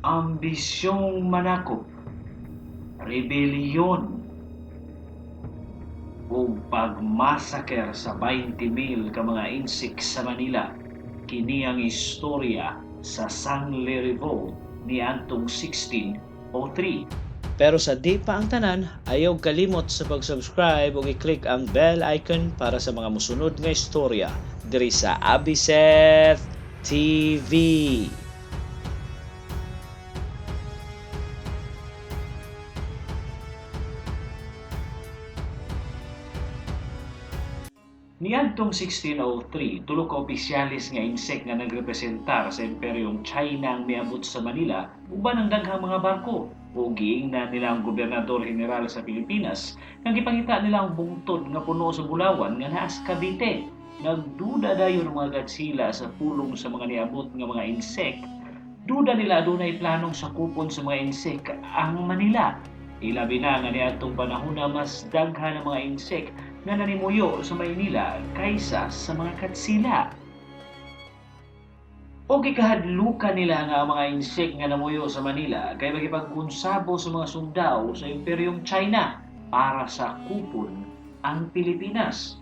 Ambisyong manakop, rebelyon, ug pagmasaker sa 20,000 ka mga insik sa Manila. Kini ang istorya sa Sangley Revolt niadtong 1603. Pero sa di pa ang tanan, ayaw kalimot sa pag-subscribe ug i-click ang bell icon para sa mga musunod nga istorya diri sa Abiseth TV. Niadtong 1603, tulo ka opisyalis nga insek nga nagrepresentar sa Imperyong China ang miabot sa Manila uban ang daghang mga barko ug giingnan nila ang gobernador general sa Pilipinas nga gipangita nila ang bungtod nga puno sa bulawan nga naa sa Cavite. Nagduda dayon ang mga Katsila sa pulong sa mga niabot nga mga insek. Duda nila adunay planong sakupon sa mga insek ang Manila. Ilabi na nga niadtong panahon na mas daghan ang mga insek nga nanimuyo sa Maynila kaysa sa mga Katsila. O gikahadlukan nila nga ang mga insek nga namuyo sa Manila kay makipagkonsabo sa mga sundao sa Imperyong China para sa kupon ang Pilipinas.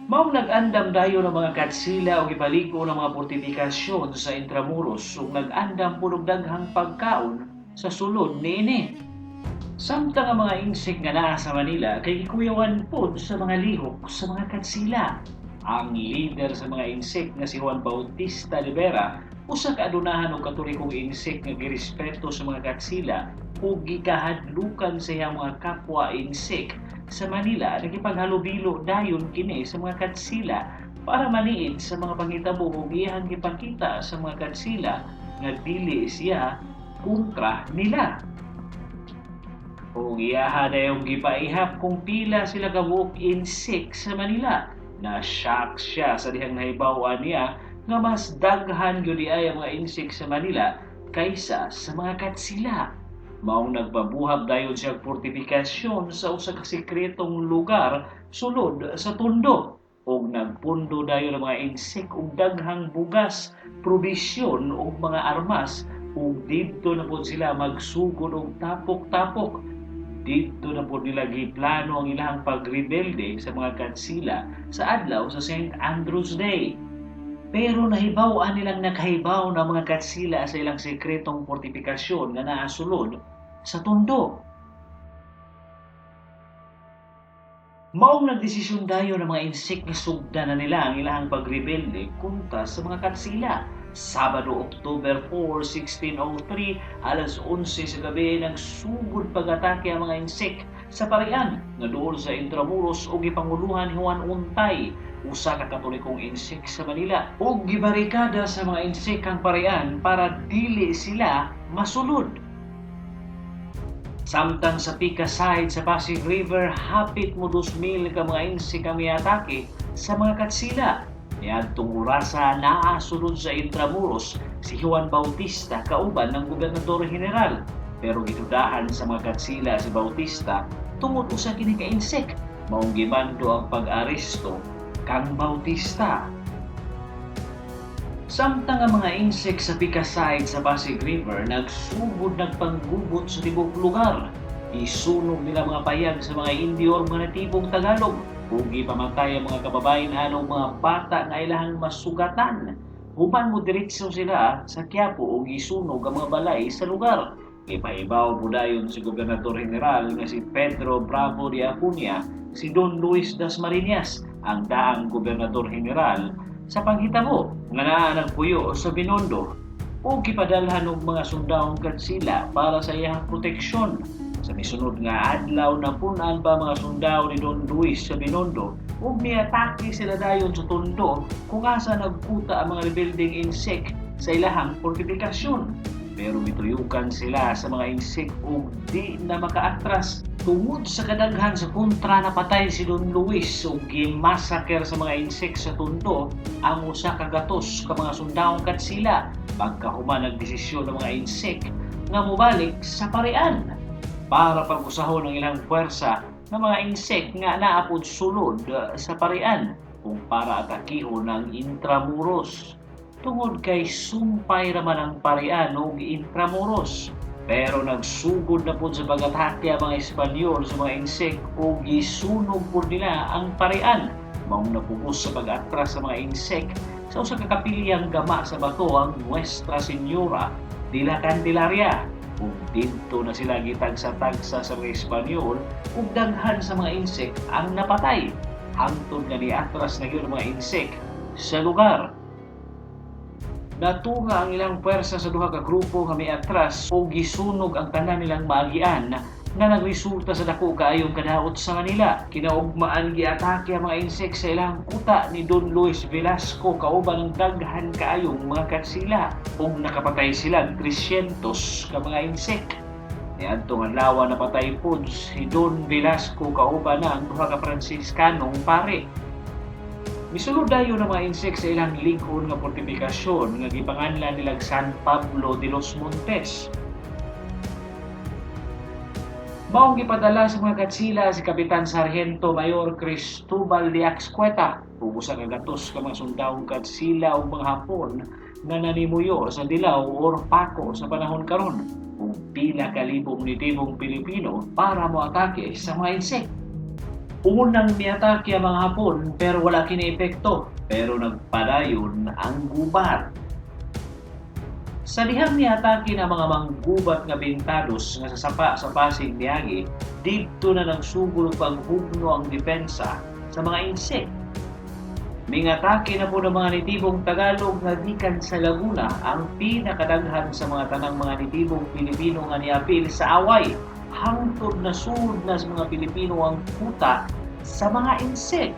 Maong nag-andam dayon ang mga Katsila og ipalig-on ang mga portifikasyon sa Intramuros ug nag-andam pud og daghang pagkaon sa sulod niini. Samtang ang mga insek nga naa sa Manila kay gikuyawan pod sa mga lihok sa mga Katsila. Ang leader sa mga insek nga si Juan Bautista de Vera, usa ka adunahan og Katolikong insek nga girespeto sa mga Katsila ug gikahadlukan sa iyang mga kapwa insek sa Manila, nagipaghalubilo dayon kini sa mga Katsila para maniid sa mga panghitabo ug iyang gipakita sa mga Katsila nga dili siya kontra nila. Ug iyaha dayong gipaihap kung pila sila kabuok insek sa Manila. Na-shock siya sa dihang nahibaw-an niya nga mas daghan gyud ay ang mga insek sa Manila kaysa sa mga Katsila. Maong nagpabuhab dayon siya og fortifikasyon sa usa ka sekretong lugar sulod sa Tondo. Ug nagpundo dayon ang mga insek og daghang bugas, probisyon ug mga armas ug didto na pod sila magsugod og tapok-tapok. Didto na pod nila giplano ang ilang pagrebelde sa mga Katsila sa adlaw sa St. Andrew's Day. Pero nahibaw-an nilang nakahibaw na mga Katsila sa ilang sekretong fortifikasyon nga naa sulod sa Tondo. Maong nagdesisyon dayon ang mga insek nga sugdan na nila ang ilang pagrebelde kontra sa mga Katsila. Sabado, October 4, 1603, alas 11 sa gabi, nagsugod pag-atake ang mga insek sa parian nga duol sa Intramuros ug gipanguluhan ni Juan Untay, usa ka Katolikong insek sa Manila, ug gibarikada sa mga insek ang parian para dili sila masulod. Samtang sa Pica side sa Pasig River, hapit mo 2,000 ka mga insek ang miatake sa mga Katsila. Niadtong orasa naa sulod sa Intramuros si Juan Bautista kauban ng gobernador general. Pero gidudahan sa mga Katsila si Bautista tungod usa kini ka insek. Maong gimando ang pag-aresto kang Bautista. Samtang ang mga insek sa Pica side sa Pasig River nagsugod nagpanggubot sa tibuok lugar. Isunog nila mga payag sa mga Indio or mga natibong Tagalog ug gipamatay ang mga kababayen-an og mga bata nga ilahang masugatan. Human mo diretso sila sa Quiapo ug gisunog ang mga balay sa lugar. Gipahibaw po dayon si Gobernador General nga si Pedro Bravo de Acuña si Don Luis Dasmariñas, ang daang Gobernador General sa panghitabo nga naa nagpuyo sa Binondo ug gipadalhan og mga sundahong Katsila para sa iyang proteksyon. Sa misunod nga adlaw, napun-an pa mga sundao ni Don Luis sa Binondo ug miatake sila dayon sa Tondo kung asa nagkuta ang mga rebeldeng insek sa ilahang fortifikasyon. Pero mituyukan sila sa mga insek ug di na makaatras. Tungod sa kadaghan sa kontra, napatay si Don Luis ug gimasaker sa mga insek sa Tondo ang 100 ka mga sundahong Katsila. Pagkahuman nagdesisyon ng mga insek nga mobalik sa parian para pag-usahon ang ilang puwersa ng mga insek nga naa pod sulod sa parian kung para atakihon ang Intramuros. tungod kay sumpay raman ang parian og Intramuros. Pero nagsugod na pud sa pag-atake ang mga Espanyol sa mga Insek ug gisunog pud nila ang parian. Maong napugos sa pag-atras sa mga Insek sa usa ka kapilyang gama sa bato, ang Nuestra Señora de la Candelaria. Ug didto na sila gitagsa-tagsa sa mga Espanyol ug daghan sa mga Insek ang napatay. Hangtod nga niatras na gyud ang mga Insek sa lugar. Natunga ang ilang pwersa sa duha ka grupo nga miatras o gisunog ang tanan nilang maagian na nagresulta sa dako kaayong kadaot sa Manila. Kinaugmaan, giatake ang mga Insek sa ilang kuta ni Don Luis Velasco kauban ang daghan kaayong mga katsila ug nakapatay sila 300 ka mga Insek. Niadtong adlaw, napatay pod si Don Velasco kauban ang duha ka Pransiskanong pare. Misulod dayon ang mga Insek sa ilang lig-on nga fortifikasyon nga gipanganlan nilang San Pablo de los Montes. Maong gipadala sa mga Katsila si Kapitan Sargento Mayor Cristobal de Axqueta ug usa ka gatos ka mga sundawong Katsila ug mga Hapon nga nanimuyo sa Dilaw or Paco sa panahon karon ug pila ka libong nitibong Pilipino para moatake sa mga Insek. Unang miatake ang mga Hapon, pero wala kini epekto, pero nagpadayon ang gubat. Sa dihang niatake na mga manggubat nga Pintados nga sa sapa sa Pasig niagi, didto na nagsugod og paghugno ang depensa sa mga Insek. Mingatake na pod ang mga nitibong Tagalog nga gikan sa Laguna, ang pinakadaghan sa mga tanang mga nitibong Pilipino nga niapil sa away, hangtod na sulod na sa mga Pilipino ang kuta sa mga Insek.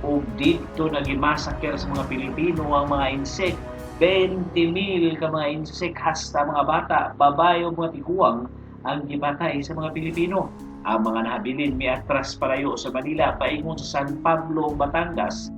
Ug didto na gimasaker sa mga Pilipino ang mga Insek. 20,000 ka mga Insek, hasta mga bata, babae ug mga tiguang ang gipatay sa mga Pilipino. Ang mga nahabilin miatras palayo sa Manila paingon sa San Pablo, Batangas.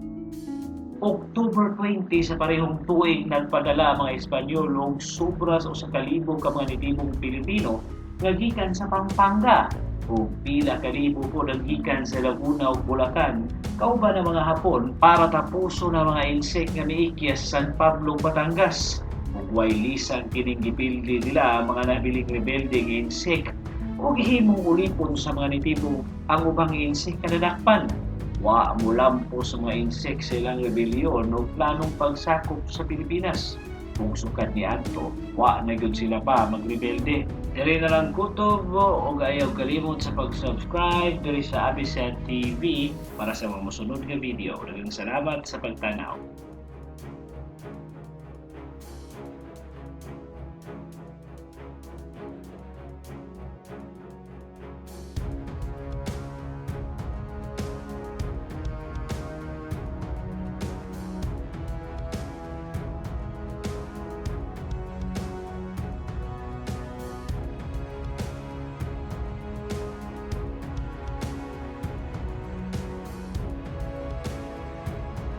October 20 sa parehong tuig, nagpadala ang mga Espanyol og sobra sa 1,000 ka mga nitibong Pilipino nga gikan sa Pampanga ug pila ka libo pod ang gikan sa Laguna ug Bulacan kauban ang mga Hapon para tapuson ang mga Insek nga miikyas sa San Pablo, Batangas. Ug way lisang kining gipildi nila ang mga nabiling rebelde nga Insek ug gihimong ulipon sa mga nitibo ang ubang Insek nga nadakpan. Wa molampos sa mga Insek sa ilang rebelyon o planong pagsakop sa Pilipinas. Kung sukad ni adto, wa na gyud sila pa magrebelde. Diri na lang kutob og ayaw kalimot sa pag-subscribe diri sa Abisel TV para sa mga mosunod nga video. Daghang salamat sa pagtanaw.